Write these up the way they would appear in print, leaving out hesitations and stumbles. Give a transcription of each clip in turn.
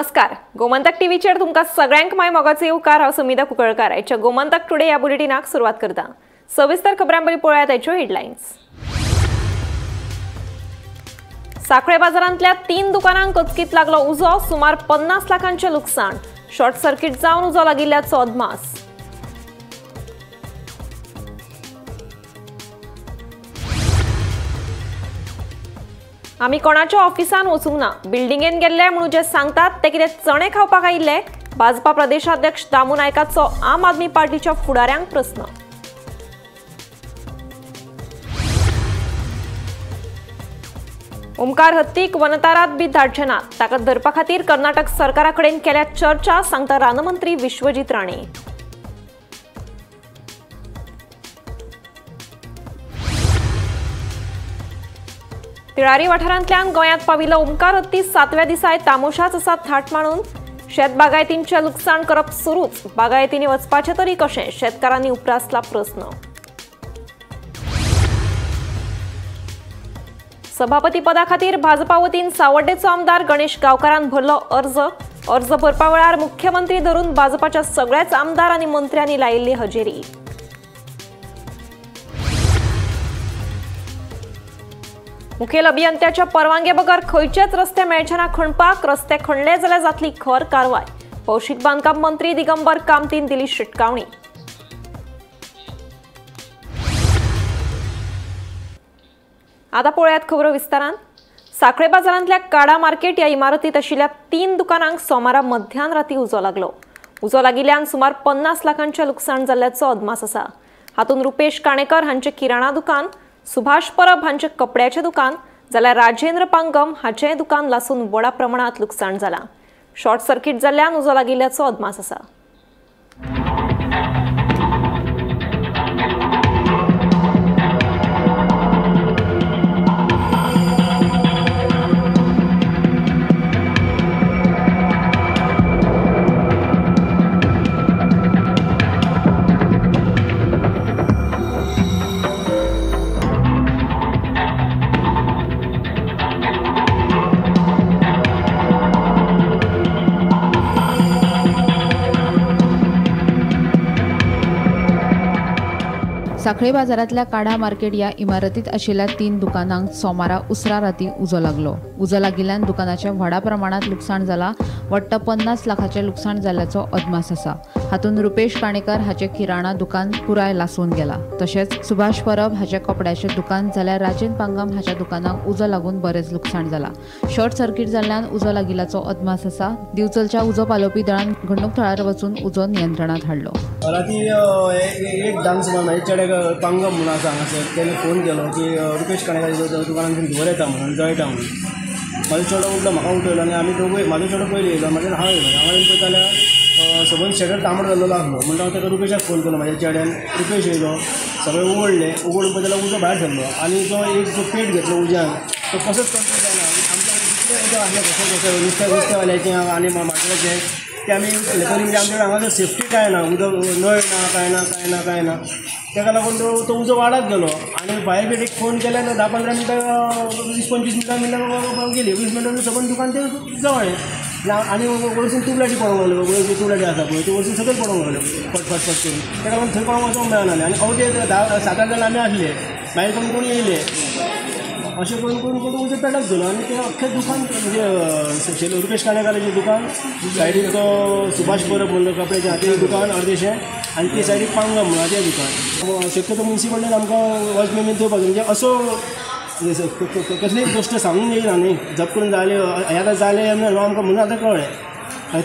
नमस्कार, गोमंतक टीव्हीचेर तुमकां सगळ्यांक my मोगाचो येवकार. हांव सुमिता कुंकळकार. आयच्या गोमंतक टुडे ह्या बुलेटिनाक सुरवात करता. सविस्तर खबरां पयलीं पळोवया आयच्यो हेडलायन्स. साखळे बाजारांतल्या 3 दुकानांक अचकीत लागलो उजो, सुमार 50 लाखांचें लुकसाण. शॉर्ट सर्किट जावन उजो लागिल्ल्याचो अदमास. आमी कोणाच्या ऑफिसान वचूंक ना, बिल्डिंगेन गेल्ले म्हणून जे सांगतात ते कितें चणे खावपाक आयिल्ले? भाजपा प्रदेशाध्यक्ष दामू नायकाचो आम आदमी पार्टीच्या फुडाऱ्यांक प्रस्न. ओमकार हत्तीक वनतारात बी धाडचे ना, ताका धरपा खातीर कर्नाटक सरकारा कडेन केल्या चर्चा, सांगता रानमंत्री विश्वजीत राणे. तिळारी वाठारांतल्यान गोंयांत पाविल्लो ओमकार हत्ती 7व्या दिसाय तामोशाच आसा थाट मांडून. शेत बागायतींचें लुकसाण करप सुरूच, बागायतींनी वचपाचें तरी कशें, शेतकारांनी उप्रासला प्रस्न. सभापती पदा खातीर भाजपा वतीन सावड्डेचो आमदार गणेश गांवकारान भरलो अर्ज. अर्ज भरपा वेळार मुख्यमंत्री धरून भाजपाच्या सगळ्याच आमदार आनी मंत्र्यांनी लायिल्ली हजेरी. मुखेल अभियंत्याच्या परवानगे बगर खंयचेच रस्ते मेळचे ना खणपाक, रस्ते खणले जाल्यार जातली खर कारवाय. भौशीक बांदकाम मंत्री दिगंबर कामतीन दिली शिटकावणी. आता पळोवयात खबरो विस्तारान. साखळे बाजारांतल्या काडा मार्केट ह्या इमारतीत आशिल्ल्या 3 दुकानांक सोमारा मध्यान राती उजो लागलो. उजो लागिल्ल्यान सुमार 50 लाखांचें लुकसाण जाल्ल्याचो अदमास आसा. हातूंत रुपेश काणेकर हांचें किराणा दुकान, सुभाष परब हांचें कपड्याचें दुकान, जाल्यार राजेंद्र पांगम हाचें दुकान लासून व्हडा प्रमाणांत लुकसाण जालां. शॉर्ट सर्किट जाल्ल्यान उजो लागिल्ल्याचो अदमास आसा. साखळे बाजारांतल्या काडा मार्केट ह्या इमारतीत आशिल्ल्या 3 दुकानांक सोमारा उसरा राती उजो लागलो. उजो लागिल्ल्यान दुकानाचें व्हडा प्रमाणांत लुकसाण जालां. वट्ट 50 लाखाचें लुकसाण जाल्ल्याचो अदमास आसा. हातूंत रुपेश काणेकर हाचें किराणा दुकान पुराय लासून गेलां. तशेंच सुभाष परब हाचें कपड्याचें दुकान, जाल्यार राजेंद्र पांगम हाच्या दुकानाक उजो लागून बरेंच लुकसाण जालां. शॉर्ट सर्किट जाल्ल्यान उजो लागिल्ल्याचो अदमास आसा. दिवचलच्या उजो पालोवपी दळान घडणूक थळार वचून उजो नियंत्रणांत हाडलो. राती एक धांक सुमार म्हाजे चेड्याक पांगम म्हणून आसा हांगासर, तेणें फोन केलो की रुपेश काणेकर दुकानांतून धुंवर येता म्हणून, जळटा म्हणून. म्हाजो चेडो उठलो, म्हाका उठयलो आनी आमी दोगूय, म्हाजो चेडो पयलीं येयलो, मागीर हांव येयलो. हांव येवन पळयता जाल्यार सबंद शटर तांबडो जाल्लो आसलो. म्हणटा हांव ताका रुपेशाक फोन केलो, म्हाज्या चेड्यान. रुपेश येयलो, सगळें उगडलें, उगडून पळयता जाल्यार उजो भायर सरलो आनी जो एक जो पेट घेतलो उज्यान तो कसोच कंट्रोल जायना. आमच्या कितलें उदक आसलें कसो कसो नुस्तें नुस्तेंवाल्याचें आनी मार्केटाचें ते आमी यूज केलें. तरी म्हणजे आमच्या कडेन हांगासर सेफ्टी कांय ना, उदक नळ ना, कांय ना, कांय ना, कांय ना. ताका लागून तो उजो वाडत गेलो आनी फायर ब्रिगेडीक फोन केल्यार 10-15 मिनटां 20-25 मिनटां गेली. 20 मिनटां सबंद दुकान तें जवळ्ळें आनी वयरसून ट्युबलायटी पडोंक लागल्यो. वयर ट्युबलायटी आसा पळय त्यो वयरसून सकयल पडोंक लागल्यो फट फट फट करून. ताका लागून थंय कोणाक वचोंक मेळनासलें आनी अवते 7-8 जाणां आमी आसले, मागीर कोण कोण येयले. अशें करून करून करून उजो पेटत गेलो आनी तें अख्खें दुकान म्हणजे रुपेश काणेकाराचें दुकान, सायडीन तो सुभाष परब म्हणलो कपड्याचें तें दुकान अर्देशें, आनी ते सायडीक पांगम म्हणून तें दुकान. शक्यतो मुन्सिपालिटीन आमकां वॉचमॅन बीन दिवपाक म्हणजे असो कसलीय गोश्ट सांगूंक येयना न्ही, जप करून जालें हें आतां जालें आमकां म्हणून आतां कळ्ळें.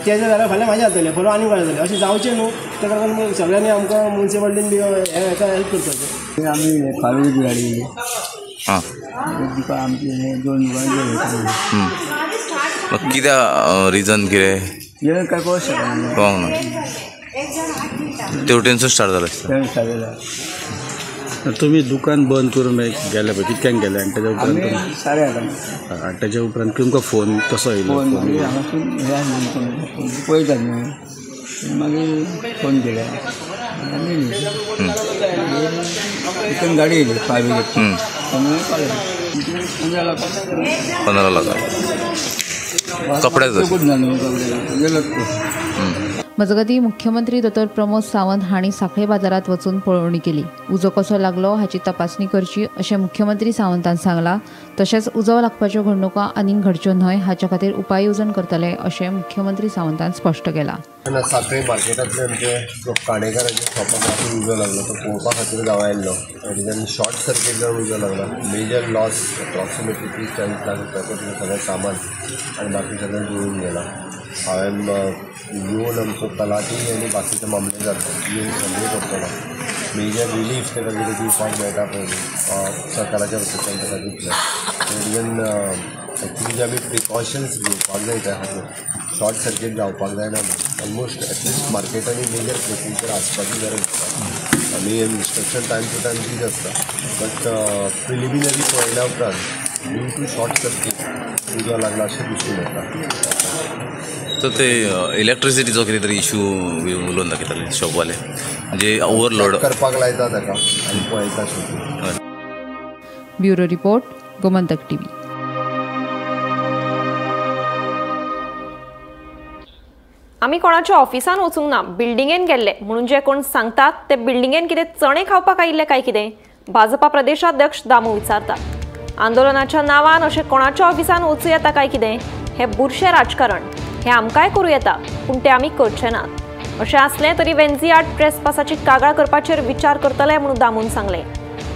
तेजें जाल्यार फाल्यां म्हाजें जातलें, फाल्यां आनी कोणाचें जातलें, अशें जावचें न्हू. ताका लागून सगळ्यांनी आमकां मुन्सिपालिटीन बी हेका हेल्प करपाचें. आमी फारूक गाडी दुकान आमचें 2 दुकान. कित्याक रिजन कितें काय कळोंक शकना, कळोंक ना. तेवटेनसून स्टार्ट जालें. स्टार्ट जालें. तुमी दुकान बंद करून गेले पळय, कितक्यांक गेले आनी तेज्या उपरांत 8:30 आनी तेज्या उपरांत तुमकां फोन कसो येयलो? फोन मागीर हांगासून हें पळयतात न्हू, मागीर फोन केले आनी रिटर्न गाडी येयली फायर ब्रिगेड, 15 लाख. 15 लाख. कपड्याचो गेलो. मजगतीं मुख्यमंत्री दोतोर प्रमोद सावंत हांणी सांखळे बाजारांत वचून पळोवणी केली. उजो कसो लागलो हाची तपासणी करची अशें मुख्यमंत्री सावंतान सांगलां. तशेंच उजो लागपाच्यो घडणुको आनीक घडच्यो न्हय हाचे खातीर उपाय येवजण करतले अशें मुख्यमंत्री सावंतान स्पश्ट केलां. सांखळे मार्केटांतले आमचे जो काणेकारांच्या शॉपाक राती उजो लागलो तो पळोवपा खातीर गांव आयिल्लो आनी तेन्ना शॉर्ट सर्कीट जावन उजो लागला. मेजर लॉस अप्रॉक्सिमेटली 30-40 लाख रुपयाचो सगळें सामान आनी बाकी सगळें जळून गेलां. हांवें येवन आमचो तलाठी आनी बाकीचो मामलेदार येवन सर्वे करतलो. मेजर रिलीफ ताका कितें दिवपाक मेळटा पळय सरकाराच्या वतींतल्यान ताका दितले. इवन एक्चुली जे आमी प्रिकॉशन्स घेवपाक जाय त्या खातीर शॉर्ट सर्कीट जावपाक जायना. ऑलमोस्ट एटलिस्ट मार्केटांनी मेजर प्रोसिजर आसपाची गरज आसा. आमी इन्स्ट्रक्शन टायम टू टायम दीत आसता, बट प्रिलिमिनरी पळयल्या उपरांत ड्यू टू शॉर्ट सर्कीट उजो लागला अशें दिसून येता. तर ते इलेक्ट्रिसिटीचो कितें तरी इशू उलोवन दाखयताले शॉपवाले, म्हणजे ओवरलोड करपाक लायता ताका आनी पळयता शेवटी. Bureau report, Gomantak TV. आमी कोणाच्या ऑफिसान वचूंक ना, बिल्डिंगेन गेल्ले म्हणून जे कोण सांगतात ते बिल्डिंगेन कितें चणे खावपाक आयिल्ले काय कितें, भाजपा प्रदेशाध्यक्ष दामू विचारतात. आंदोलनाच्या नांवान अशें कोणाच्या ऑफिसान वचूं येता काय कितें, हें बुरशें राजकारण, हें आमकांय करूं येता पूण तें आमी करचे नात. अशें आसलें तरी वेन्झी आड ट्रेसपासाची कागाळ करपाचेर विचार करतले म्हणून दामून सांगलें.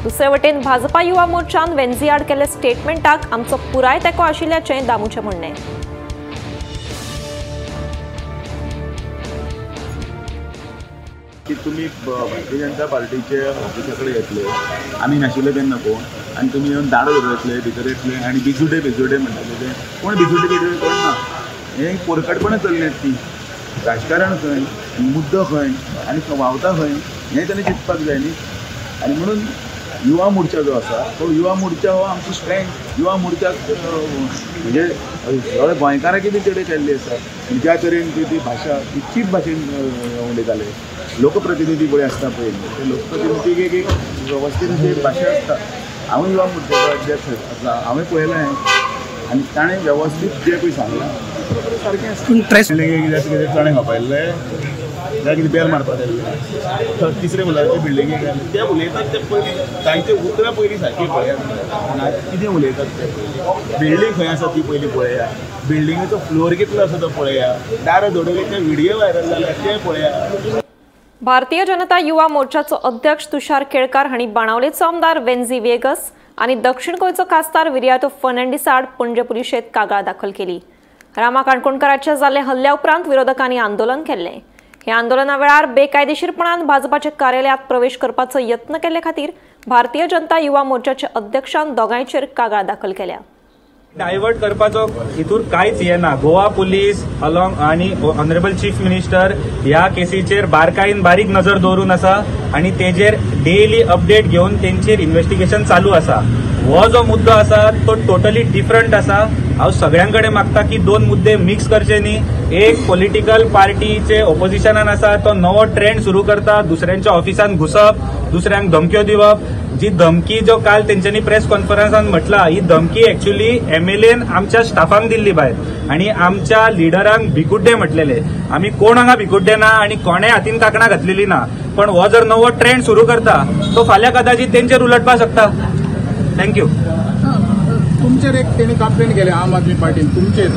दुसरे वटेन भाजपा युवा मोर्चान वेन्झी आड केल्ल्या स्टेटमेंटाक आमचो पुराय तेंको आशिल्ल्याचें दामूचें म्हणणें. की तुमी भारतीय जनता पार्टीचे ऑफिसा कडेन येतले, आमी नाशिल्ले तेन्ना कोण, आनी तुमी येवन दाडो धरून येतले, भितर येतले आनी बिजुडे बिजुडे म्हणटाले ते कोण बिजुडे बिजुडे कोण ना. हें पोरकटपणां चल्लें ती राजकारण खंय, मुद्दो खंय आनी व्हांवता खंय हें ताणें चिंतपाक जाय न्ही. आनी म्हणून युवा मोर्चा जो आसा तो युवा मोर्चा हो आमचो स्ट्रेंथ. युवा मोर्चाक म्हणजे सगळे गोंयकारांकी बी चड केल्ली आसा. ज्या तरेन ती भाशा ती चीप भाशेन उलयताले. लोकप्रतिनिधी पळय आसता पळय ते लोकप्रतिनिधीक एक एक वेवस्थीत अशी एक भाशा आसता. हांव युवा मोर्चाचो अध्यक्ष आसा, हांवें पळयलां हें आनी ताणें वेवस्थीत जें पळय सांगलां बरोबर सारकें आसता. कित्याक कितें चणे खावपा येयल्ले जाल्यार कितें बेल मारपाक येयल्ले, तिसरे मुलाचे बिल्डिंगेक आयले ते उलयतात ते पयलीं तांचे उतरां पयलीं सारकीं पळयात, कितें उलयतात ते पयलीं, बिल्डींग खंय आसा ती पयलीं पळया, बिल्डिंगेचो फ्लोर कितलो आसा तो पळया, दारां धडवली ते व्हिडियो व्हायरल जाला ते पळया. भारतीय जनता युवा मोर्चाचो अध्यक्ष तुषार केळकार हांणी बाणावलेचो आमदार वेन्झी व्हिएगस आनी दक्षिण गोंयचो खासदार विरियातो फर्नांडीस आड पणजे पुलिशेंत कागाळ दाखल केली. रामा काणकोणकाराच्या जाल्ले हल्ल्या उपरांत विरोधकांनी आंदोलन केल्लें. ह्या आंदोलना वेळार बेकायदेशीरपणान भाजपाच्या कार्यालयांत प्रवेश करपाचो यत्न केल्ले खातीर भारतीय जनता युवा मोर्चाच्या अध्यक्षान दोगांयचेर कागाळ दाखल केल्या. डायवर्ट करपाचो हितूर कांयच येना. गोवा पुलीस अलॉंग आनी ऑनरेबल चीफ मिनिस्टर ह्या केसीचेर बारकायेन बारीक नजर दवरून आसा आनी तेजेर डेली अपडेट घेवन तेंचेर इन्व्हेस्टिगेशन चालू आसा. हो जो मुद्दो आसा तो टोटली डिफरंट आसा. हांव सगळ्यां कडेन मागता की दोन मुद्दे मिक्स करचे न्ही. एक पॉलिटिकल पार्टीचे ओपोजिशनान आसा तो नवो ट्रेंड सुरू करता, दुसऱ्यांच्या ऑफिसान घुसप, दुसऱ्यांक धमक्यो दिवप. जी धमकी जो काल तेंच्यांनी प्रेस कॉन्फरन्सान म्हटला ही धमकी एक्च्युअली एमएलएन आमच्या स्टाफांक दिल्ली भायर आनी आमच्या लिडरांक भिकुड्डे म्हटलेले. आमी कोण हांगा भिकुड्डे ना आनी कोणे हातीन कांकणां घातलेली ना, पण हो जर नवो ट्रेंड सुरू करता तो फाल्यां कदाचित तेंचेर उलटपाक शकता. Thank you. तुमचेर एक तेणी कंप्लेन केली आम आदमी पार्टीन तुमचेर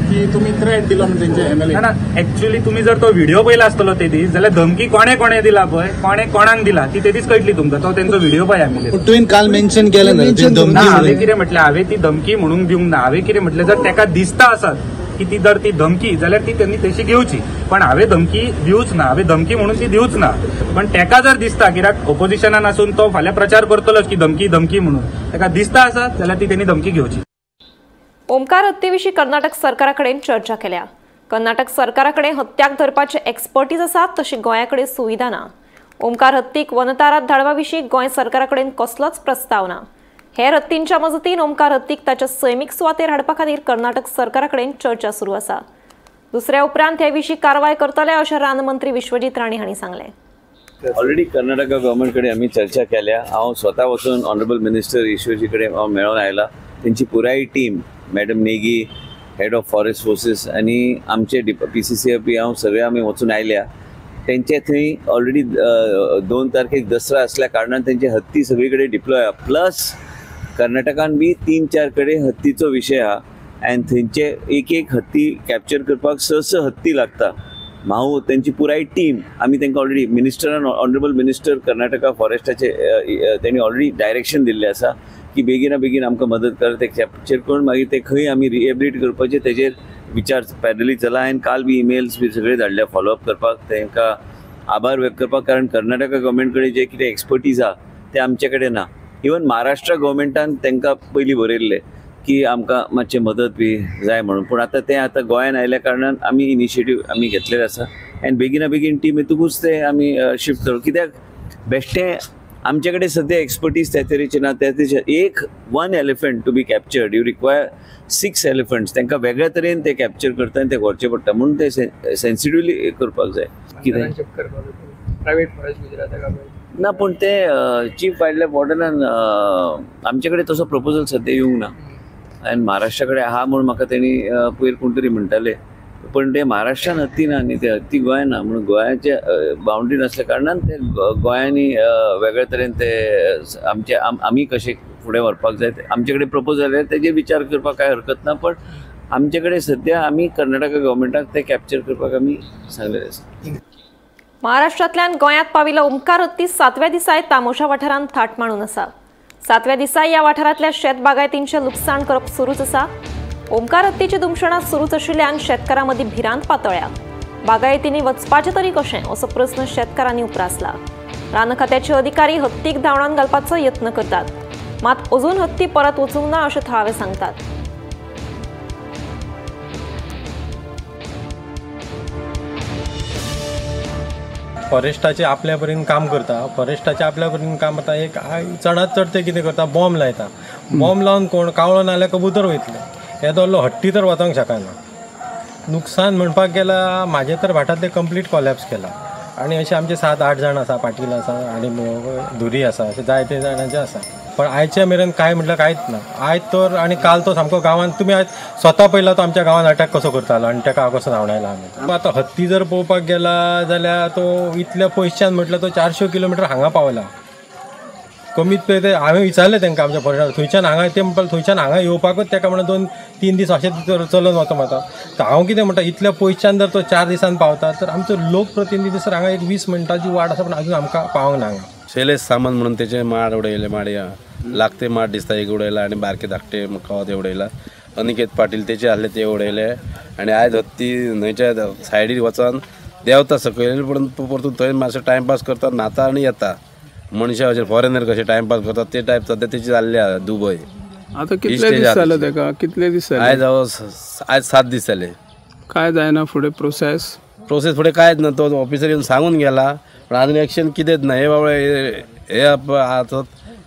की तुम्ही थ्रेट दिलो म्हणून तेंचे एमएलए. ना, एक्च्युअली तुम्ही जर तो व्हिडिओ पळयला आसतलो ते दीस जाल्यार धमकी कोणे कोणे दिला पळय, कोणे कोणाक दिला ती ते दीस कळटली तुमकां. तो तेंचो व्हिडिओ पळय आमी. तुवें काल मेन्शन केलें ना? हांवें कितें म्हटलें, हांवें ती धमकी म्हणून दिवंक ना. हांवें कितें म्हटलें, जर तेका दिसता आसत की ती जर ती धमकी जाल्यार ती त्यांनी तशी घेवची, पण हांवें धमकी दिवच ना, हांवें धमकी म्हणून ती दिवच ना. पण तेका जर दिसता कित्याक ओपोजिशनान आसून तो फाल्यां प्रचार करतलोच की धमकी धमकी म्हणून, तेका दिसता आसत जाल्यार ती त्यांनी धमकी घेवची. ओमकार हत्येविशीं कर्नाटक सरकारा कडेन चर्चा केल्या. कर्नाटक सरकारा कडेन हत्याक धरपाचे एक्सपर्टीज आसात तशी गोंया कडेन सुविधा ना. ओमकार हत्तीक वनतारात धाडवा विशीं गोंय सरकारा कडेन कसलोच प्रस्ताव ना. हेर हत्तींच्या मजतीन ओमकार हत्तीक ताच्या सैमीक सुवातेर हाडपा खातीर कर्नाटक सरकारा कडेन चर्चा सुरू आसा. दुसऱ्या उपरांत हे विशीं कारवाय करतले अशें रान मंत्री विश्वजीत राणे हांणी सांगलें. ऑलरेडी कर्नाटका गव्हर्मेंट कडेन आमी चर्चा केल्या. हांव स्वता वचून ऑनरेबल मिनिस्टर ईश्वरजी कडेन हांव मेळोन आयला. तेंची पुराय team, madam Negi, head of forest forces आनी आमचे PCCF बी हांव सगळे आमी वचून आयल्या. तेंचे थंय ऑलरेडी 2 तारखेक दसरा आसल्या कारणान तेंचे हत्ती सगळी कडेन डिप्लॉय आहा. प्लस कर्नाटकान बी 3-4 कडेन हत्तीचो विशय आहा आनी थंयचे एक एक हत्ती कॅप्चर करपाक 6-6 हत्ती लागता. माहू तेंची पुराय टीम आमी तांकां ऑलरेडी मिनिस्टरान, ऑनरेबल मिनिस्टर कर्नाटका फॉरेस्टाचे तेणी ऑलरेडी डायरेक्शन दिल्लें आसा की बेगिना बेगीन आमकां मदत कर, ते कॅप्चर करून मागीर ते खंय आमी रिहेबिलिट करपाचें तेजेर विचार पॅरलली चला. आनी काल बी इमेल्स बी सगळे धाडल्या फॉलोअप करपाक, तांकां आभार व्यक्त करपाक, कारण कर्नाटका गव्हर्मेंट कडेन जे कितें एक्सपर्टीज आहा ते आमचे कडेन ना. इवन महाराष्ट्र गव्हर्मेंटान तांकां पयलीं बरयल्लें की आमकां मातशें मदत बी जाय म्हणून, पूण आतां तें आतां गोंयान आयल्या कारणान आमी इनिशिएटीव आमी घेतलेलें आसा आनी बेगिना बेगीन टीम येतकूच ते आमी शिफ्ट करू. कित्याक बेश्टें आमचे कडेन सद्या एक्सपर्टीज त्या तरेची ना. त्या तरेचे एक 1 elephant to be captured you require 6 elephants. तांकां वेगळ्या तरेन ते कॅप्चर करता आनी ते व्हरचे पडटा, म्हणून ते सेन्सिटिवली करपाक जाय. कितें ना, पूण ते चीफ वायल्ड लायफ वॉर्डनान आमचे कडेन तसो प्रपोजल सद्या येवंक ना आनी महाराष्ट्रा कडेन आहा म्हूण म्हाका तेणी पयर कोण तरी म्हणटाले, पण ते महाराष्ट्रान हत्ती ना न्ही, ते हत्ती गोंयान ना, म्हणून गोंयाचे बाउंड्री नासल्या कारणान ते गोंयांनी वेगळे तरेन ते आमचे आमी कशे फुडें व्हरपाक जाय आमचे कडेन प्रपोजल आयल्यार तेजेर विचार करपाक कांय हरकत ना. पण आमचे कडेन सद्या आमी कर्नाटका गव्हर्मेंटाक ते कॅप्चर करपाक आमी सांगलेलें आसा. महाराष्ट्रांतल्यान गोंयांत पाविल्लो ओंकार हत्ती 7व्या दिसाय तामोशा वाठारांत थाट मांडून आसा. 7व्या दिसाय ह्या वाठारांतल्या शेत बागायतींचें लुकसाण करप सुरूच आसा. ओंकार हत्तीची दुमशणां सुरूच आशिल्ल्यान शेतकारां मदीं भिरांत पातळ्या. बागायतींनी वचपाचें तरी कशें असो प्रस्न शेतकारांनी उप्रासला. रान खात्याचे अधिकारी हत्तीक धांवडावन घालपाचो यत्न करतात, मात अजून हत्ती परत वचूंक ना अशें थळावे सांगतात. फॉरेस्टाचे आपल्या परीन काम करता, फॉरेस्टाचे आपल्या परीन काम करता. एक चडांत चड ते कितें करता, बॉम्ब लायता. बॉम्ब लावन कोण कावळो नाल्यार कबूतर वयतले, हे दोल्लो हट्टी तर वचोंक शकना. नुकसान म्हणपाक गेल्यार म्हाजें तर भाटांतलें कंप्लीट कॉलॅप्स केलां आनी अशे आमचे 7-8 जाण आसा, पाटील आसा आनी धुरी आसा, अशे जायते जाणांचे आसा. पण आयच्या मेरेन कांय म्हटल्यार कांयच ना. आयज तर आनी काल तो सामको गांवांत तुमी आयज स्वता पयला तो आमच्या गांवांत अटॅक कसो करतालो आनी ताका कसो धांवडायला आमी. आतां हत्ती जर पळोवपाक गेला जाल्यार तो इतल्या पयसच्यान म्हटल्यार तो 400 किलोमिटर हांगा पावला. कमीत ते हांवें विचारलें तांकां आमच्या फॉरेस्टार, थंयच्यान हांगा ते म्हणपाक थंयच्यान हांगा येवपाकूच ताका म्हणून 2-3 दीस अशें चलोवन वता वता. तर हांव कितें म्हणटा, इतल्या पयसच्यान जर तो 4 दिसान पावता तर आमचो लोकप्रतिनिधी सर हांगा एक 20 मिनटांची वाट आसा, पूण अजून आमकां पावंक ना हांगा. शैलेश सामंत म्हणून त्याचे माड उडयले, माडया लागते माड दिसता एक उडयला आनी बारके धाकटे कवा उडयला. अनिकेत पाटील तेचे आहले ते उडयले आनी आयज हत्ती न्हंयच्या सायडीर वचोन देंवता सकयल, पूण परतून थंय मातसो टायमपास करता, न्हाता आनी येता. मनशां अशे फॉरेनर कशे टायमपास करतात ते टायप सद्या तेची जाल्ले आहा दुबय. आतां कितले दीस जाले तेका, कितले दीस जाले? आयज आयज 7 दीस जाले. काय जायना फुडें प्रोसेस? प्रोसेस फुडें कांयच ना. तो ऑफिसर येवन सांगून गेला पण अजून एक्शन कितेंच ना. हे बाबडे हे आसात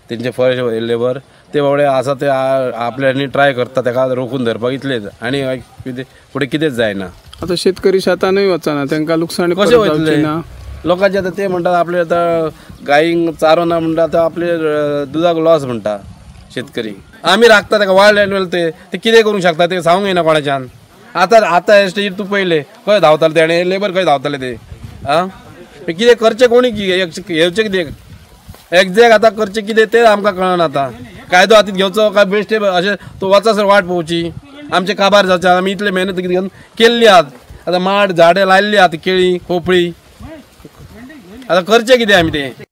तेंचे फॉरेस्ट लेबर ते बाबडे आसा ते आपल्यांनी ट्राय करता तेका रोखून धरपाक इतलेच, आनी कितें फुडें कितेंच जायना. आतां शेतकरी शेतानूय वचना, तांकां लुकसाण कशें वयतलें लोकांचे? आतां ते म्हणटात आपले आतां गायींक चारो ना म्हणटा, आतां आपले दुदाक लॉस म्हणटा शेतकरी. आमी राखता तेका वायल्ड एनिमल, ते कितें करूंक शकता ते सांगूंक येना कोणाच्यान. आतां आतां हे स्टेजीर तूं पयलें खंय धांवताले ते आनी लेबर खंय धांवताले ते, आं कितें करचें कोणी घेवचें कितें एक्झॅक्ट आतां करचें कितें तें आमकां कळना. आतां कायदो हातींत घेवचो काय बेश्टे अशें तो वचसर वाट पळोवची? आमचें काबार जावचें. आमी इतले मेहनत घेवन केल्ली आहात, आतां माड झाडां लायल्ली आहात, केळी खोपळी, आतां करचें कितें आमी तें?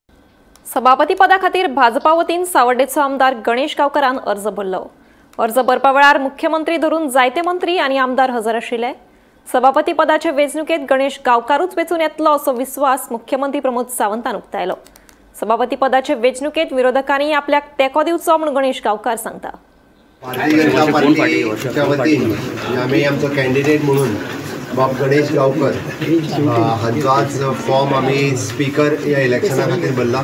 सभापती पदा खातीर भाजपा वतीन सावर्डेचो आमदार गणेश गांवकारान अर्ज भरलो. अर्ज भरपा वेळार मुख्यमंत्री धरून जायते मंत्री आनी आमदार हजर आशिल्ले. सभापती पदाचे वेंचणुकेंत गणेश गांवकारूच वेंचून येतलो असो विस्वास मुख्यमंत्री प्रमोद सावंतान उक्तायलो. सभापती पदाचे वेंचणुकेंत विरोधकांनी आपल्याक तेंको दिवचो म्हूण गणेश गांवकार सांगता. भारतीय जनता पार्टीच्या वतीन आमी आमचो कॅन्डिडेट म्हणून बाब गणेश गांवकर हांचो आज फॉर्म आमी स्पीकर ह्या इलेक्शना खातीर भरला.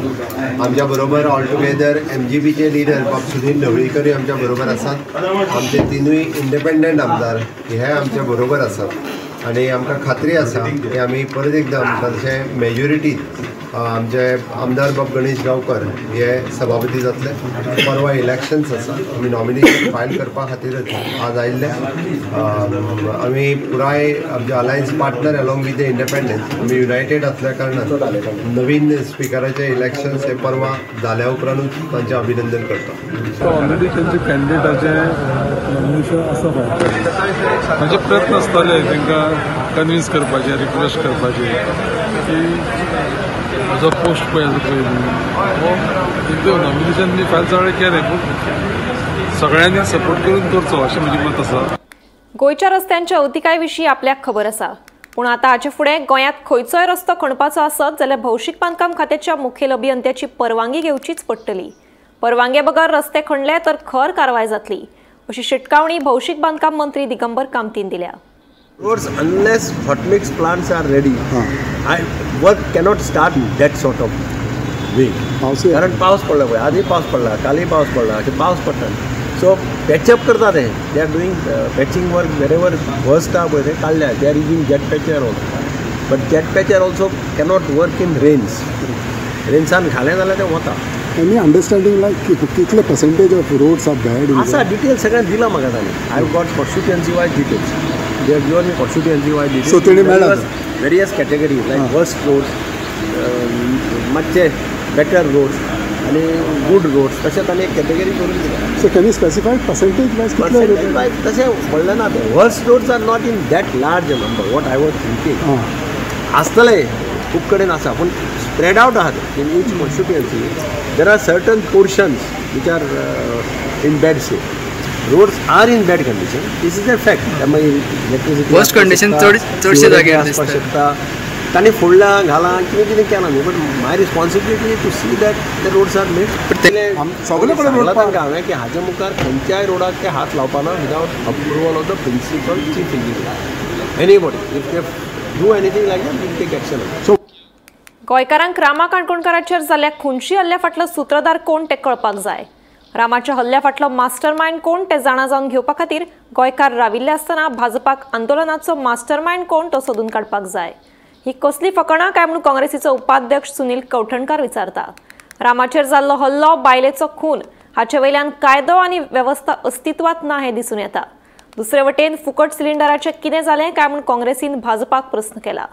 आमच्या बरोबर ऑल टुगेदर MGPचे लिडर बाब सुधीर ढवळीकरूय आमच्या बरोबर आसात. आमचे 3 इंडिपेंडंट आमदार हे आमच्या बरोबर आसात आनी आमकां खात्री आसा की आमी परत एकदां तशें मेजॉरिटीत आमचे आमदार बाब गणेश गांवकर हे सभापती जातले. परवा इलेक्शन्स आसा, आमी नॉमिनेशन फायल करपा खातीरच आज आयिल्ले. आमी पुराय आमचे alliance partner along with the independence आमी युनायटेड आसल्या कारणान नवीन स्पिकराचे इलेक्शन्स हे परवा जाल्या उपरांतूच तांचें अभिनंदन करता. ऑलरेडी तांचे कॅन्डिडेटाचें नॉमिनेशन आसा फायल. म्हजे प्रयत्न आसताले तांकां कन्विन्स करपाचे, रिक्वेस्ट करपाचे की म्हजो पोस्ट पळय हो एकदम नॉमिनेशन मी फायल सगळें केलें, पूण सगळ्यांनी सपोर्ट करून करचो अशें म्हजें मत आसा. गोंयच्या रस्त्यांच्या अवतिकाय विशीं आपल्याक खबर आसा, पूण आतां हाचे फुडें गोंयांत खंयचोय रस्तो खणपाचो आसत जाल्यार भौशीक बांदकाम खात्याच्या मुखेल अभियंत्याची परवानगी घेवचीच पडटली. परवानगे बगर रस्ते खणले तर खर कारवाय जातली अशी शिटकावणी भौशीक बांदकाम मंत्री दिगंबर कामतीन दिल्या. Roads, unless hot mix plants are ready, I work cannot start that sort of way. कारण पावस पडला पळय, आजूय पावस पडला, कालूय पावस पडला, अशें पावस पडटा. सो पॅचअप करता ते, they are doing patching work wherever worst आहा पळय ते काडल्या. They are using jet patcher also, but jet patcher also cannot work in rains. रेन्सान घालें जाल्यार तें वता. एनी अंडरस्टँडींग लायक कितले percentage of roads are bad आसा? डिटेल्स सगळें दिलां म्हाका तांणी. I have got constituency wise details. They have given me constituency wise details. So तेणे मेळ्ळा various categories like worst roads, मातशे बेटर रोड्स आनी गुड रोड्स, तशें ताणें एक कॅटेगरी करून दिल्या. So can you specify percentage wise? Percentage wise तशें म्हणलें ना तें. Worst roads are not in that large number what I was thinking. आसतलें खूब कडेन आसा, पूण स्प्रेड आवट आहा तें. In each constituency there are certain portions which are in bad shape. Roads are in bad condition. This is a fact. मागीर electricity worst condition चडशे जाग्यार आसपाक शकता. तांणी फोडलां घालां कितें कितें केलां न्ही, but my responsibility to see that the roads are made. सगळे कडेन सांगलां तांकां हांवें की हाजे मुखार खंयच्याय रोडाक ते हात लावपा ना without approval of the principal chief engineer. Anybody if they do anything like that will take action. So गोंयकारांक रामा काणकोणकाराचेर जाल्ल्या खुनशी हल्ल्या फाटलो सुत्रधार कोण ते कळपाक जाय. रामाच्या हल्ल्या फाटलो मास्टरमायंड कोण ते जाणा जावन घेवपा खातीर गोंयकार राविल्ले आसतना भाजपाक आंदोलनाचो मास्टरमायंड कोण तो सोदून काडपाक जाय. ही कसली फकाणां काय म्हणून काँग्रेसीचो उपाध्यक्ष सुनील कवठणकार विचारता. रामाचेर जाल्लो हल्लो, बायलेचो खून हाचे वयल्यान कायदो आनी वेवस्था अस्तित्वात ना हें दिसून येता. दुसरे वटेन फुकट सिलिंडराचें कितें जालें काय म्हूण काँग्रेसीन भाजपाक प्रस्न केला.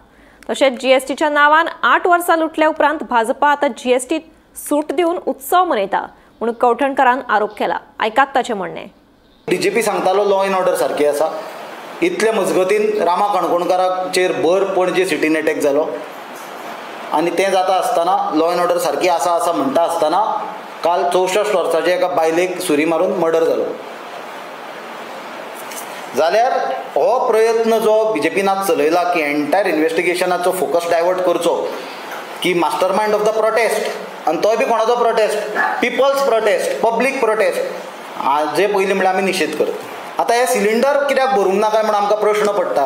तशेंच जीएसटीच्या नांवान 8 वर्सां लुटल्या उपरांत भाजपा आतां जीएसटी सूट दिवन उत्सव मनयता म्हणून कवठणकारान आरोप केला. आयकात ताचें म्हणणें. डीजीपी सांगतालो लॉ एंड ऑर्डर सारकी आसा. इतले मजगतीन रामा काणकोणकाराचेर भर पणजे सिटीन एटॅक जालो आनी तें जाता आसतना लॉ एंड ऑर्डर सारकी आसा आसा म्हणटा आसतना काल 64 वर्साच्या एका बायलेक सुरी मारून मर्डर जालो. जाल्यार हो प्रयत्न जो बीजेपीन आज चलयला की एंटायर इन्वेस्टिगेशनाचो फोकस डायवर्ट करचो की मास्टरमायंड ऑफ the protest, आनी तोय बी कोणाचो protest, people's protest, public protest, हाजे पयलीं म्हणल्यार आमी निशेध करता. आतां हे सिलिंडर कित्याक भरूंक ना काय म्हूण आमकां प्रश्न पडटा.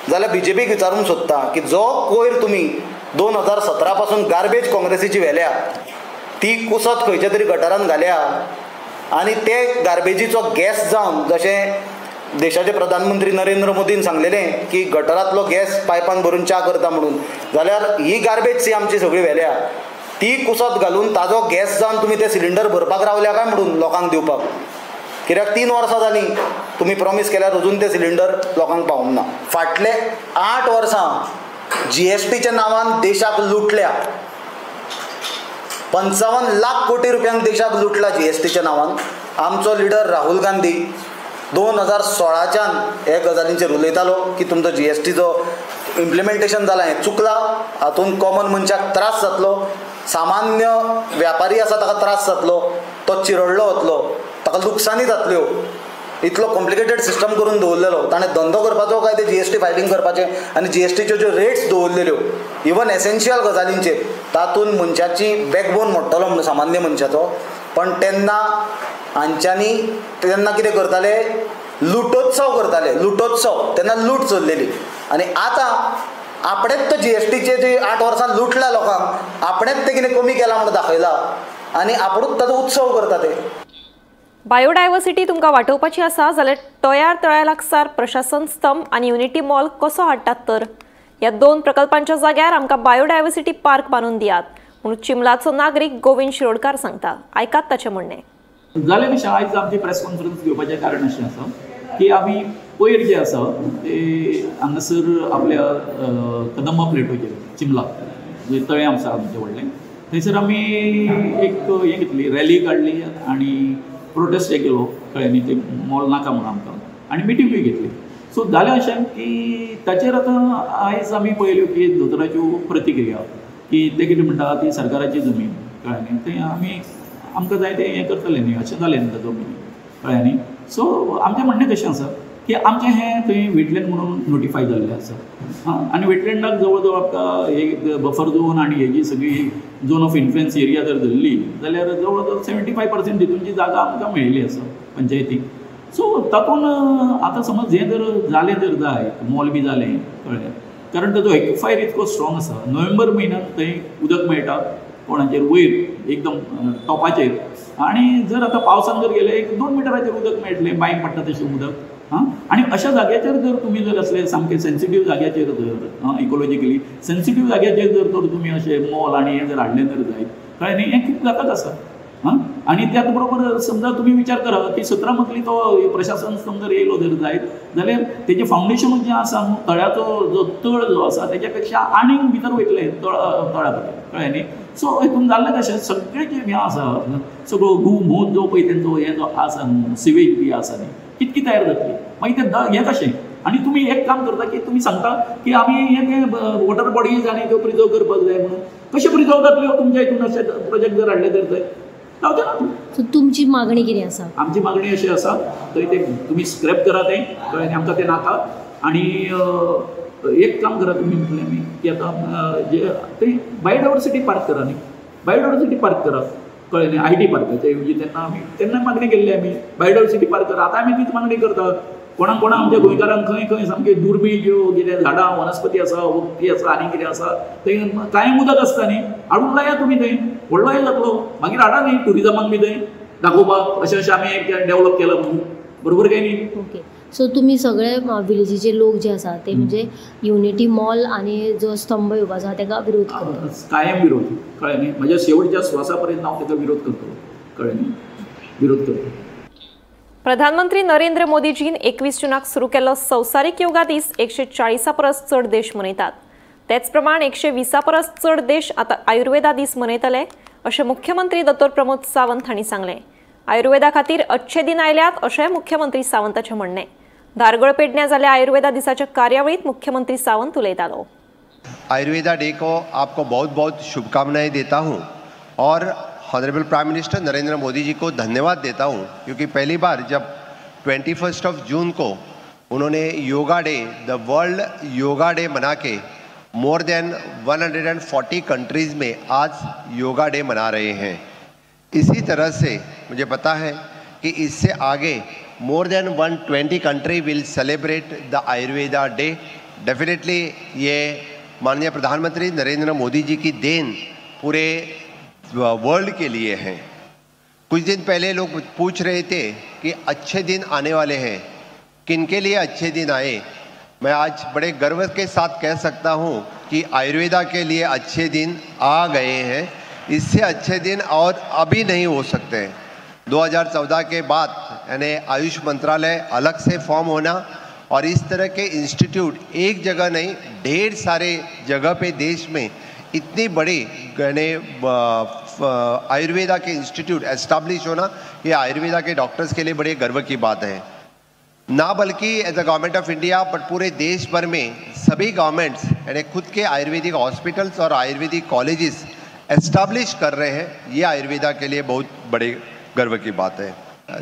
जाल्यार बीजेपीक विचारूंक सोदता की जो कोयर तुमी 2017 पासून गार्बेज काँग्रेसीची व्हेल्या ती कुसत खंयच्या तरी गटारान घाल्या आनी ते गार्बेजीचो गॅस जावन, जशें देशाचे प्रधानमंत्री नरेंद्र मोदीन सांगलेलें की गटरांतलो गॅस पायपान भरून च्या करता म्हणून, जाल्यार ही गार्बेज सी आमची सगळी व्हेल्या ती कुसत घालून ताजो गॅस जावन तुमी ते सिलिंडर भरपाक रावल्या काय म्हणून लोकांक दिवपाक? कित्याक 3 वर्सां जालीं तुमी प्रॉमीस केल्यार अजून ते सिलिंडर लोकांक पावूंक ना. फाटले 8 वर्सां जीएसटीच्या नांवान देशाक लुटल्या. 55 लाख कोटी रुपयांक देशाक लुटला जीएसटीच्या नांवान. आमचो लिडर राहुल गांधी 2016च्यान हे गजालींचेर उलयतालो की तुमचो जीएसटीचो इम्प्लिमेंटेशन जालां हें चुकलां, हातूंत कॉमन मनशाक त्रास जातलो, सामान्य व्यापारी आसा ताका त्रास जातलो, तो चिरडलो वतलो, ताका लुकसानी जातल्यो. इतलो कॉम्प्लिकेटेड सिस्टम करून दवरलेलो ताणें धंदो करपाचो काय ते जीएसटी फायलींग करपाचें आनी जीएसटीच्यो ज्यो रेट्स दवरलेल्यो इवन एसेन्शियल गजालींचेर तातूंत मनशाची बॅकबोन मोडटलो म्हणून सामान्य मनशाचो. पण तेन्ना हांच्यांनी तेन्ना कितें करताले, लुटोत्सव करताले, लुटोत्सव, तेन्ना लूट चल्लेली. आनी आतां आपणेच तो जीएसटीचे जे 8 वर्सां लुटला लोकांक, आपणेच ते कितें कमी केलां म्हणून दाखयला आनी आपुणूच ताचो उत्सव करता ते. बायोडायवर्सिटी तुमकां वाटोवपाची आसा जाल्यार तयार तळ्या लागसार प्रशासन स्तंभ आनी युनिटी मॉल कसो हाडटात तर? ह्या 2 प्रकल्पांच्या जाग्यार आमकां बायोडायव्हर्सिटी पार्क बांदून दियात म्हणून चिमलाचो नागरीक गोविंद शिरोडकार सांगता. आयकात ताचें म्हणणें. जालें कशें, आयज आमची प्रेस कॉन्फरन्स घेवपाचें कारण अशें आसा की आमी पयर जें आसा ते हांगासर आपल्या कदंबा प्लेटोचेर चिमला जे तळें आसा आमचें व्हडलें थंयसर आमी एक हें घेतली, रॅली काडली आनी प्रोटेस्ट केलो. कळ्ळें न्ही, ते मॉल नाका म्हणून आमकां, आनी मिटिंगूय घेतली. सो जालें अशें की ताचेर आतां आयज आमी पळयल्यो की दोतोराच्यो प्रतिक्रिया की ते कितें म्हणटा ती सरकाराची जमीन, कळ्ळें न्ही, थंय आमी आमकां जाय तें हें करतलें न्ही, अशें जालें न्ही ताचो मिनींग, कळ्ळें न्ही. सो आमचें म्हणणें कशें आसा की आमचें हें थंय वेटलँड म्हणून नोटिफाय जाल्लें आसा. हां, आनी वेटलँडाक जवळ जवळ आमकां एक बफर झोन आनी हेजी सगळी झोन ऑफ इन्फ्लुयन्स एरिया जर धरली जाल्यार जवळ जवळ 75% हितूनची जागा आमकां मेळिल्ली आसा पंचायतीक. सो तातूंत आतां समज हें जर जालें जर जायत, मॉल बी जालें, कळ्ळें, कारण ताजो एक्वाफायर इतको स्ट्रॉंग आसा. नोव्हेंबर म्हयन्यांत थंय उदक मेळटा कोणाचेर वयर एकदम टॉपाचेर, आनी जर आतां पावसान जर गेले एक 2 मिटराचेर उदक मेळटलें, बांयक पडटा तशें उदक. हां, आनी अशा जाग्याचेर जर तुमी जर असले सामके सेन्सिटीव जाग्याचेर जर इकोलॉजिकली सेन्सिटीव जाग्याचेर जर तर तुमी अशें मॉल आनी हें जर हाडलें जर जायत, कळ्ळें न्ही, हें खूब घातक आसा. हां, आनी त्याच बरोबर समजा तुमी विचार करा की 17 मदली तो प्रशासन समजा येयलो जर जायत जाल्यार तेजें फावंडेशन जें आसा न्हू, तळ्याचो जो तळ जो आसा तेज्या पेक्षा आनीक भितर वयतले तळा कडेन, कळ्ळें न्ही. सो हितून जाल्लें कशें, सगळें जें हें आसा सगळो गू मूत जो पळय तेंचो हें जो आसा न्हू, सिवेज बी आसा न्ही, कितकी तयार जातली मागीर तें हें कशें. आनी तुमी एक काम करता की तुमी सांगता की आमी हें तें वॉटर बॉडीज आनी त्यो प्रिजर्व करपाक जाय म्हणून, कशें प्रिजर्व जातल्यो तुमच्या हितून अशें प्रोजेक्ट जर हाडले तर थंय जावचें ना. सो तुमची मागणी कितें आसा? आमची मागणी अशी आसा थंय तें तुमी स्क्रॅप करा तें, कळ्ळें, आमकां तें नाका. आनी एक काम करा तुमी म्हटलें आमी की आतां जे थंय बायोडायवर्सिटी पार्क करा न्ही, बायोडायवर्सिटी पार्क करा, कळ्ळें न्ही, I T पार्काचे ऐवजी तेन्ना आमी तेन्ना मागणी केल्ली आमी बायोडायवर्सिटी पार्क करा. आतां आमी तीच मागणी करता. कोणाक कोणाक आमच्या गोंयकारांक खंय खंय सामकी दुर्बीळ ज्यो कितें झाडां वनस्पती आसा, वखदी आसा आनी कितें आसा थंय कांय उदक आसता न्ही, हाडून लाया तुमी थंय, व्हडलो हें जातलो. मागीर हाडा न्ही ट्युरिजमाक बी थंय दाखोवपाक अशें अशें आमी एक डेवलप केलां म्हणून, बरोबर काय न्ही. ओके, सो तुमी सगळे विलेजीचे लोक जे आसा ते म्हणजे युनिटी मॉल आनी जो स्तंभ येवपाचो आसा ताका विरोध करता? कायम विरोध, कळ्ळें न्ही, म्हज्या शेवटच्या श्वासा पर्यंत हांव ताका विरोध करतलो, कळ्ळें न्ही, विरोध करतलो. प्रधानमंत्री नरेंद्र मोदीजीन 21 जूनाक सुरू केल्लो संवसारीक योगा दीस 140 परस चड देश मनयतात. तेच प्रमाण 120 परस चड देश आतां आयुर्वेदा दीस मनयतले अशें मुख्यमंत्री दोतोर प्रमोद सावंत हांणी सांगलें. आयुर्वेदा खातीर अच्छे दिन आयल्यात अशें मुख्यमंत्री सावंताचें म्हणणें. धारगळ पेडण्यां जाल्ल्या आयुर्वेदा दिसाच्या कार्यावळींत मुख्यमंत्री सावंत उलयतालो. आयुर्वेदा डे को आपको बहुत बहुत शुभकामनाएं देता हूँ और honourable prime minister Narendra Modi ji को धन्यवाद देता हूँ, क्योंकि पहली बार जब 21 जून को उन्होंने yoga day, the world yoga day मना के मोर देन 140 कंट्रीज़ में आज योगा डे मना रहे हैं। इसी तरह से मुझे पता है कि इससे आगे more than 120 country will celebrate the Ayurveda day. Definitely ये माननीय प्रधानमंत्री नरेंद्र मोदी जी की then पूरे वर्ल्ड के लिए है। कुछ दिन पहले लोग पूछ रहे थे कि अच्छे दिन आने वाले हैं, किनके लिए अच्छे दिन आए। मैं आज बड़े गर्व के साथ कह सकता हूँ कि आयुर्वेदा के लिए अच्छे दिन आ गए हैं। इससे अच्छे दिन और अभी नहीं हो सकते हैं। 2014 के बाद यानी आयुष मंत्रालय अलग से फॉर्म होना और इस तरह के इंस्टीट्यूट एक जगह नहीं, ढेर सारे जगह पे देश में इतनी बड़ी यानी आयुर्वेदा के इंस्टीट्यूट एस्टैब्लिश होना, ये आयुर्वेदा के डॉक्टर्स के लिए बड़े गर्व की बात है। ना बल्कि as a government of India but पूरे देश भर में सभी गवर्नमेंट्स यानी खुद के आयुर्वेदिक हॉस्पिटल्स और आयुर्वेदिक कॉलेजेस एस्टैब्लिश कर रहे हैं। ये आयुर्वेदा के लिए बहुत बड़े गर्व की बात है।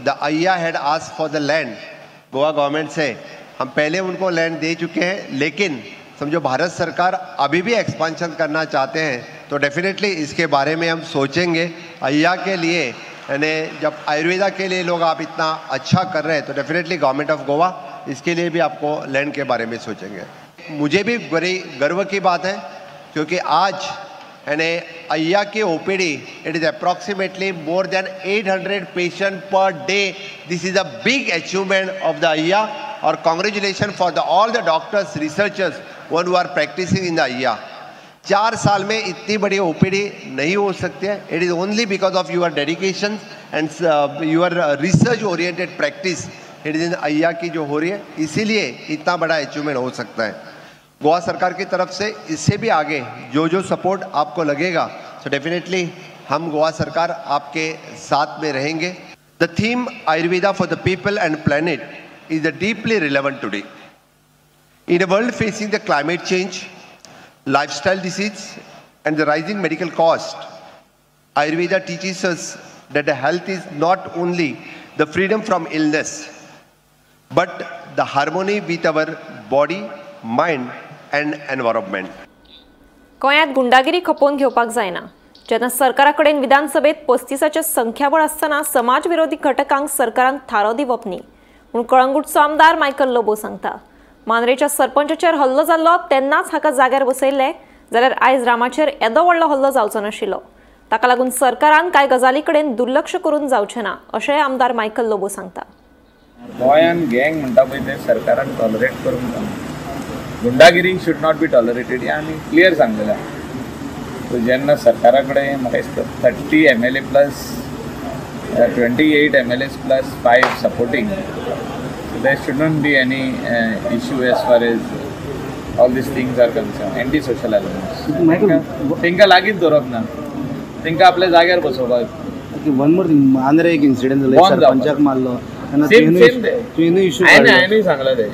The AYA had ask for the land, Goa government से हम पहले उनको लैंड दे चुके हैं, लेकिन समझो भारत सरकार अभी भी एक्सपांशन करना चाहते हैं, तो डेफिनेटली इसके बारे में हम सोचेंगे। अय्या के लिए यानी जब आयुर्वेदा के लिए लोग आप इतना अच्छा कर रहे हैं, तो डेफिनेटली गवर्नमेंट ऑफ गोवा इसके लिए भी आपको लैंड के बारे में सोचेंगे। मुझे भी बड़ी गर्व की बात है क्योंकि आज यानी अय्या की OPD it is approximately more than 800 patient per day. This is a big achievement of the AYA Aur congratulation for the all the doctors researchers one who are practicing in the Aiyya. 4 साल में इतनी बड़ी OPD नहीं हो सकती है. It is only because of your dedication and your research oriented practice it is in Aiyya की जो हो रही है, इसीलिए इतना बड़ा अचीवमेंट हो सकता है. गोवा सरकार की तरफ से इससे भी आगे जो जो सपोर्ट आपको लगेगा, सो डेफिनेटली हम गोवा सरकार आपके साथ में रहेंगे. The theme Ayurveda for the people and planet is deeply relevant today. In a world facing the climate change, lifestyle disease and the rising medical cost, Ayurveda teaches us that the health is not only the freedom from illness, but the harmony with our body, mind and environment. गोंयांत गुंडागिरी खपोवन घेवपाक जायना. जेन्ना सरकारा कडेन विधानसभेत 35चे संख्याबळ आसतना समाज विरोधी घटकांक सरकारान थारो दिवप न्ही म्हूण कळंगूटचो आमदार मायकल लोबो सांगता. मांद्रेच्या सरपंचाचेर हल्लो जाल्लो तेन्नाच हाका जाग्यार बसयल्ले जाल्यार आयज रामाचेर येदो व्हडलो हल्लो जावचो नाशिल्लो. ताका लागून सरकारान कांय गजाली कडेन दुर्लक्ष करून जावचें ना अशेंय आमदार मायकल लोबो सांगता. गोंयान गँग म्हणटा पळय ते सरकारान टॉलरेट करूंक जायना. गुंडागिरी should not be tolerated हें आमी क्लियर सांगलेलें. सो जेन्ना सरकारा कडेन म्हाका दिसता 30 MLA plus 28 MLAs plus 5 supporting, so there should not be any issue as far as all these things are concerned. Anti social elements तांकां लागींच दवरप ना, तांकां आपल्या जाग्यार बसोवपाक. वन मोर थिंग, मांद्रे एक इन्सिडंट जालो, सरपंचाक मारलो. सेम सेम हांवें सांगला ते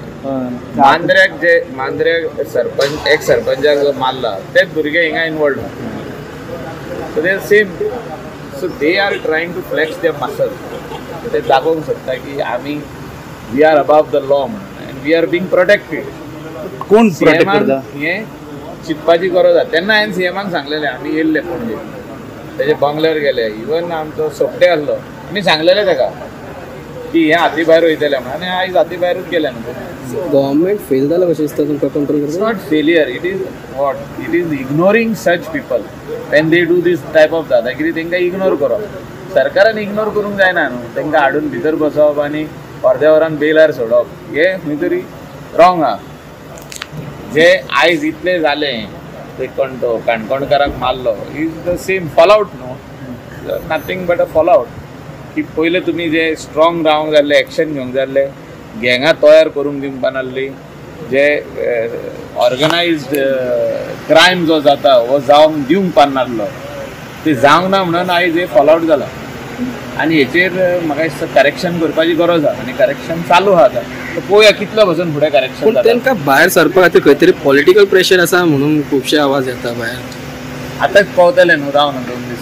मांद्र्याक, जे मांद्र्याक सरपंच एक सरपंचाक जो मारला तेच भुरगे हिंगा इनवॉल्व. सो ते same. So they are trying to flex their muscle. ते दाखोवंक सोदता की आमी we are above the law म्हणून and we are being protected. कोण प्रोटेक्ट करता हें चिंतपाची गरज आसा. तेन्ना हांवें सीएमाक सांगलेलें, आमी येयल्ले पणजे तेजे बंगल्यार गेले, इवन आमचो सोपटे आसलो, आमी सांगलेलें ताका की हे हाती भायर वयतले म्हणून, आनी आयज हाती भायरूच गेले न्हू. गव्हर्मेंट फेल जाला कशें दिसता तुमकां कंट्रोल करपाक? It's not failure, it is what it is ignoring such people when they do this type of दादागिरी. तांकां इग्नोर करप, सरकारान इग्नोर करूंक जायना न्हू. तांकां हाडून भितर बसोवप आनी अर्द्या वरान बेलार सोडप हें खंय तरी रॉंग आहा. जे आयज इतलें जालें ते कोण तो काणकोणकाराक मारलो is the same fall out न्हू, nothing but a fall out. की पयलें तुमी जे स्ट्रॉंग रावंक जाल्ले, एक्शन घेवंक जाल्ले, गँगां तयार करूंक दिवपा नासली, जे ऑर्गनायज्ड क्रायम जो जाता हो जावंक दिवंक पानासलो, ते जावंक ना म्हणून आयज हे फॉल आवट जाला. आनी हेचेर म्हाका दिसता करेक्शन करपाची गरज आसा आनी करेक्शन चालू आहा आतां. पळोवया कितलो पासून फुडें करेक्शन पूण तांकां भायर सरपा खातीर खंय तरी पॉलिटिकल प्रेशर आसा म्हणून खुबशे आवाज येता भायर. आतां पावतले न्हू, रावन 2 दीस.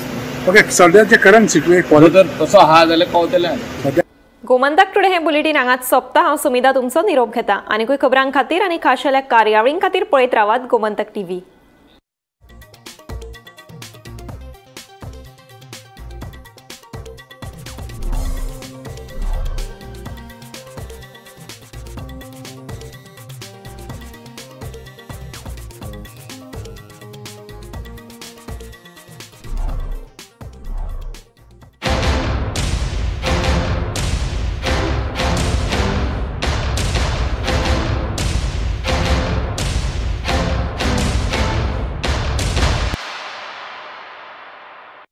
ओके, सद्याचे करंट सिच्युएशन जर तसो आहा जाल्यार पावतले. गोमंतक टुडे हे बुलेटीन हांगाच सोंपता. हांव सुमिधा तुमचो निरोप घेता. आनीकूय खबरां खातीर आनी खाशेल्या कार्यावळीं खातीर पळयत रावात गोमंतक टीव्ही.